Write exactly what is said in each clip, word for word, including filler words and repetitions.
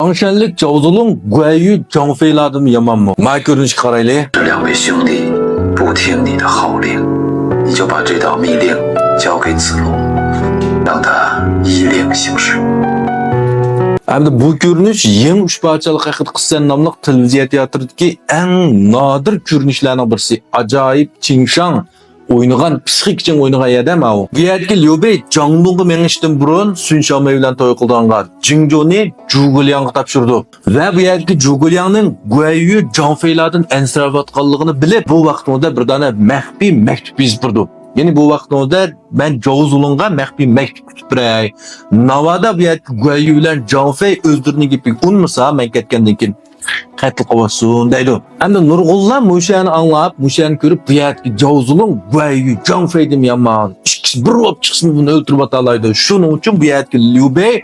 ئاڭشەنلىك جاۋزۇلۇڭ گۇەييۈ جاڭفېيلاردىن يامانمۇ؟ ما كۆرۈنۈشكە قارايلى. 这两位兄弟不听你的号令，你就把这道密令交给子龙，让他依令行事。 ئەمدى بۇ كۆرۈنۈش يېڭى ئۈچ پادىشاھلىق ھەققىدە قىسسە ناملىق تېلېۋىزىيە تىياتىرىدىكى ئەڭ نادىر كۆرۈنۈشلەرنىڭ بىرسى. ئاجايىپ چىڭشاڭ ئوينىغان، پىسخىك چىڭ ئوينىغان يەردە ماۋۇ. بۇ يەردىكى ليۇبېي جاڭدۇڭغا مېڭىشتىن بۇرۇن سۈن شامەي بىلەن توي قىلىدىغانغا جىڭجۇنى جۇگۇلياڭغا تاپشۇرىدۇ. ۋە بۇ يەردىكى جۇگۇلياڭنىڭ گۇەييۈ جاڭفېيلاردىن ئەنسىرەۋاتقانلىقىنى بىلىپ، بۇ ۋاقتىڭىزدا بىر دانە مەخپىي مەكتۇپ يېزىپ بېرىدۇ. يەنى بۇ ۋاقتىڭىزدا مەن جاۋزۇلۇڭغا مەخپىي مەكتۇپ كۈتۈپ بېرەي. ناۋادا بۇ يەردىكى گۇەييۈ بىلەن جاڭفېي ئۆزلىرىنىڭ گېپىگە ئۇنىمىسا، مەن كەتكەندىن كېيىن قەتل قىلىۋاتسۇن دەيدۇ. ئەمدى نۇرغۇنلار مۇشۇنى ئاڭلاپ، مۇشۇنى كۆرۈپ، بۇ يەردىكى جاۋزۇلۇڭ گۇەييۈ جاڭفېيدىن يامان، ئىككىسى بىر بولۇپ چىقسىمۇ بۇنى ئۆلتۈرۈۋاتالايدۇ. شۇنىڭ ئۈچۈن بۇ يەردىكى ليۇبېي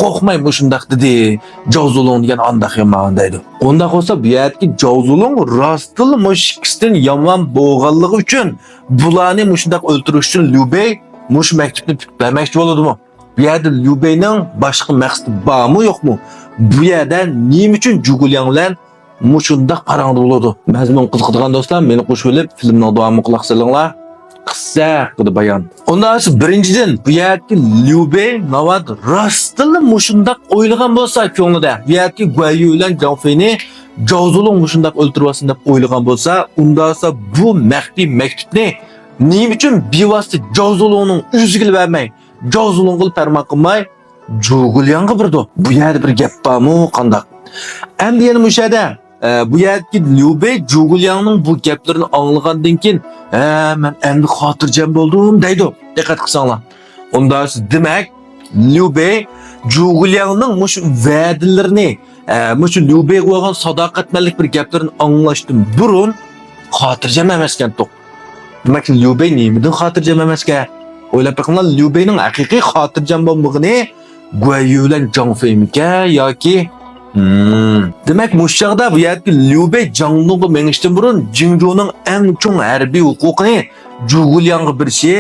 قورقماي مۇشۇنداق دېدى، جاۋزۇلۇڭ دېگەن ئانداق يامان دەيدۇ. ئۇنداق بولسا بۇ يەردىكى جاۋزۇلۇڭ راستتىنلا مۇشۇ ئىككىسىدىن يامان بولغانلىقى ئۈچۈن بۇلارنى مۇشۇنداق ئۆلتۈرۈش ئۈچۈن ليۇبېي مۇشۇ مەكتۇپنى پۈتۈپ بەرمەكچى بولىدۇمۇ؟ بۇ يەردە ليۇبېينىڭ باشقا مەقسىتى بارمۇ يوقمۇ؟ بۇ يەردە نېمە ئۈچۈن جۇگۇلياڭ بىلەن مۇشۇنداق پاراڭدا بولىدۇ؟ مەزمۇن قىزىقىدىغان دوستلار، مېنى قوشۇۋېلىپ فىلىمنىڭ داۋامىغا قۇلاق سېلىڭلار. قىسسە ھەققىدە بايان. ئۇنداق بولسا بىرىنچىدىن، بۇ يەردىكى ليۇبېي ناۋادا راستتىنلا مۇشۇنداق ئويلىغان بولسا كۆڭلىدە، بۇ يەردىكى گۇەييۈ بىلەن جاڭفېينى جاۋزۇلۇڭ مۇشۇنداق ئۆلتۈرۈۋاتسۇن دەپ ئويلىغان بولسا، ئۇنداق بولسا بۇ مەخپىي مەكتۇپنى نېمە ئۈچۈن بىۋاسىتە جاۋزۇلۇڭنىڭ ئۆزىگىلا بەرمەي، جاۋزۇلۇڭغىلا پەرمان قىلماي، جۇگۇلياڭغا بېرىدۇ. بۇ يەردە بىر گەپ بارمۇ قانداق؟ ئەمدى يەنە مۇشۇ يەردە، ئە، بۇ يەردىكى ليۇبېي جۇگۇلياڭنىڭ بۇ گەپلىرىنى ئاڭلىغاندىن كېيىن، ھە، مەن ئەمدى خاتىرجەم بولدۇم دەيدۇ. دىققەت قىلساڭلار. ئۇنداق دېمەك، ليۇبېي جۇگۇلياڭنىڭ مۇشۇ ۋەدىلىرىنى، ئە، مۇشۇ ليۇبېيغا بولغان ساداقەتمەنلىك بىر گەپلىرىنى ئاڭلاشتىن بۇرۇن خاتىرجەم ئەمەسكەنتۇق. دېمەك، ليۇبېي نېمىدىن خاتىرجەم ئەمەسكەن؟ ئويلاپ بېقىڭلار، ليۇبېينىڭ ھەقىقىي خاتىرجەم بولمىغىنى گۇەييۈ بىلەن جاڭفېيمىكەن ياكى؟ ھىم. دېمەك، مۇشۇ چاغدا بۇ يەردىكى ليۇبېي جاڭدۇڭغا مېڭىشتىن بۇرۇن جىڭجۇنىڭ ئەڭ چوڭ ھەربىي ھوقۇقىنى جۇگۇلياڭغا بېرىشى،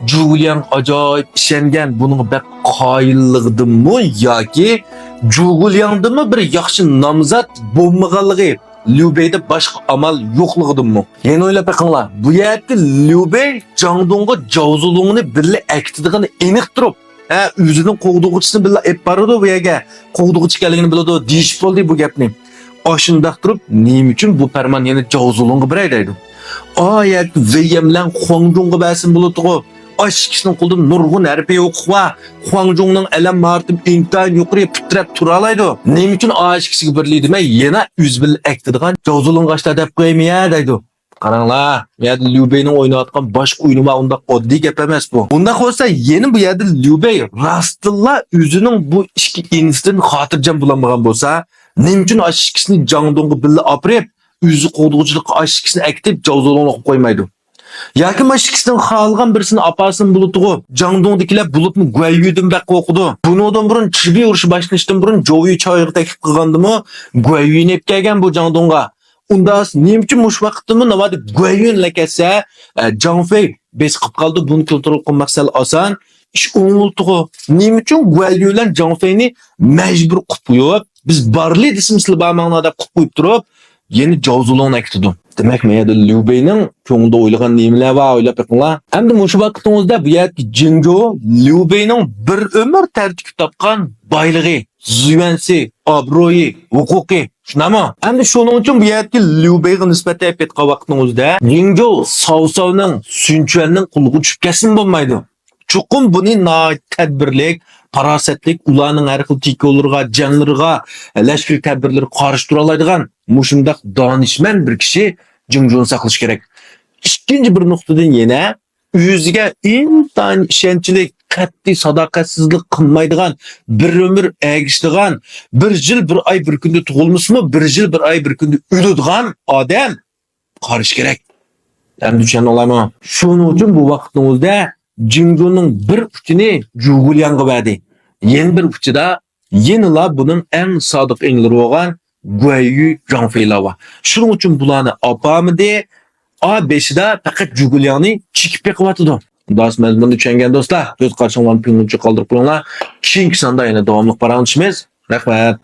جۇگۇلياڭ ئاجايىپ ئىشەنگەن، بۇنىڭغا بەك قايىللىقىدىنمۇ ياكى جۇگۇلياڭدىنمۇ بىر ياخشى نامزات بولمىغانلىقى، ليۇبېيدە باشقا ئامال يوقلۇقىدىنمۇ؟ يەنە ئويلاپ بېقىڭلار، بۇ يەردىكى ليۇبېي جاڭدۇڭغا جاۋزۇلۇڭنى بىللە ئەكېتىدىغىنى ئېنىق تۇرۇپ، ھە، ئۆزىنىڭ قوغدىغۇچىسىنى بىللە ئېلىپ بارىدۇ بۇ يەرگە، قوغدىغۇچى ئىكەنلىكىنى بىلىدۇ، دېيىشىپ بولدى بۇ گەپنى. ئاشۇنداق تۇرۇپ، نېمە ئۈچۈن بۇ پەرمان يەنە جاۋزۇلۇڭغا بېرەي دەيدۇ؟ ئا يەردىكى ۋېييەن بىلەن خۇاڭجۇڭغا بەرسىمۇ بولىدىغۇ. ئاشۇ ئىككىسىنىڭ قولىدا نۇرغۇن ھەربىي ھوقۇق بار. خۇاڭجۇڭنىڭ ئەلەم ماھارىتى ئىنتايىن يۇقىرى، پۇت تىرەپ تۇرالايدۇ. نېمە ئۈچۈن ئاشۇ ئىككىسىگە بېرىلى دېمەي، يەنە ئۆزى بىللە ئەكېتىدىغان جاۋزۇلۇڭغا ئاشۇنداق دەپ قويايمۇ يا دەيدۇ. قاراڭلار، بۇ يەردە ليۇبېينىڭ ئويناۋاتقان باشقا ئويۇنى بار، ئۇنداق ئاددىي گەپ ئەمەس بۇ. ئۇنداق بولسا، يەنە بۇ يەردە ليۇبېي راستتىنلا ئۆزىنىڭ بۇ ئىككى ئىنىسىدىن خاتىرجەم بولالمىغان بولسا، نېمە ئۈچۈن ئاشۇ ئىككىسىنى جاڭدۇڭغا بىللە ئاپىرىپ، ئۆزى قوغدىغۇچىلىققا ئاشۇ ئىككىسىنى ئەكېتىپ، جاۋزۇلۇڭنى قويمايدۇ؟ ياكى مانا ئىككىسىنىڭ خالىغان بىرسىنى ئاپارسىمۇ بولىدىغۇ. جاڭدۇڭدىكىلەر بولۇپمۇ گۇەييۈدىن بەك قورقىدۇ. بۇنىڭدىن بۇرۇن چىبى ئۇرۇشى باشلىنىشتىن بۇرۇن جوۋيۈ چايغا تەكلىپ قىلغاندىمۇ، گۇەييۈنى ئېلىپ كەلگەن بۇ جاڭدۇڭغا. ئۇنداق نېمە ئۈچۈن مۇشۇ ۋاقىتتىمۇ ناۋادا گۇەييۈنلا كەتسە، ئە، جاڭفېي بېسىقىپ قالىدۇ، بۇنى كونترول قىلماق سەل ئاسان، ئىش ئوڭۇلتىغۇ. نېمە ئۈچۈن گۇەييۈ بىلەن جاڭفېينى مەجبۇر قىلىپ قويۇپ، بىز بارلى دېسىمۇ سىلە بارماڭلار دەپ قىلىپ قويۇپ تۇرۇپ، يەنە جاۋزۇلۇڭنى ئەكېتىدۇ. دېمەك، ما يەردە ليۇبېينىڭ كۆڭلىدە ئويلىغان نېمىلەر بار، ئويلاپ بېقىڭلار. ئەمدى مۇشۇ ۋاقىتىڭىزدا بۇ يەردىكى جىڭجۇ ليۇبېينىڭ بىر ئۆمۈر تەر تىكىپ تاپقان بايلىقى، زۇيۈەنسى، ئابرۇيى، ھوقۇقى، شۇنداقمۇ؟ ئەمدى شۇنىڭ ئۈچۈن بۇ يەردىكى ليۇبېيغا نىسبەتەن ئېيتقان ۋاقتىڭىزدا، جىڭجۇ ساۋساۋنىڭ سۈنچۈەننىڭ قولىغا چۈشۈپ كەتسىمۇ بولمايدۇ. چوقۇم بۇنى ناھايىتى تەدبىرلىك، پاراسەتلىك، ئۇلارنىڭ ھەر خىل تىكىلىرىغا، جەڭلىرىغا، لەشكىرىي تەدبىرلىرىگە قارشى تۇرالايدىغان مۇشۇنداق دانىشمەن بىر كىشى جىڭجۇنى ساقلىشى كېرەك. ئىككىنچى بىر نۇقتىدىن يەنە ئۆزىگە ئىنتايىن ئىشەنچلىك، قەتئىي ساداقەتسىزلىك قىلمايدىغان، بىر ئۆمۈر ئەگىشىدىغان، بىر يىل بىر ئاي بىر كۈندە تۇغۇلمىسىمۇ، بىر يىل بىر ئاي بىر كۈندە ئۆلىدىغان ئادەم قارىشى كېرەك. ئەمدى چۈشەندىڭلارمۇ؟ شۇنىڭ ئۈچۈن بۇ ۋاقىتنىڭ ئۆزىدە جىڭجۇنىڭ بىر ئۇچىنى جۇگۇلياڭغا بەردى. يەنە بىر ئۇچىدا يەنىلا بۇنىڭ ئەڭ سادىق ئىنىلىرى بولغان گۇەييۈ جاڭفېيلار بار. شۇنىڭ ئۈچۈن بۇلارنى ئاپارمىدى. ئا بېشىدا پەقەت جۇگۇلياڭنى چېكىپ بېقىۋاتىدۇ. مۇنداق مەزمۇننى چۈشەنگەن دوستلار، كۆز قارىشىڭلارنى پىڭلىنچە قالدۇرۇپ قويۇڭلار. كېيىنكى ساندا يەنە داۋاملىق پاراڭلىشىمىز. رەھمەت.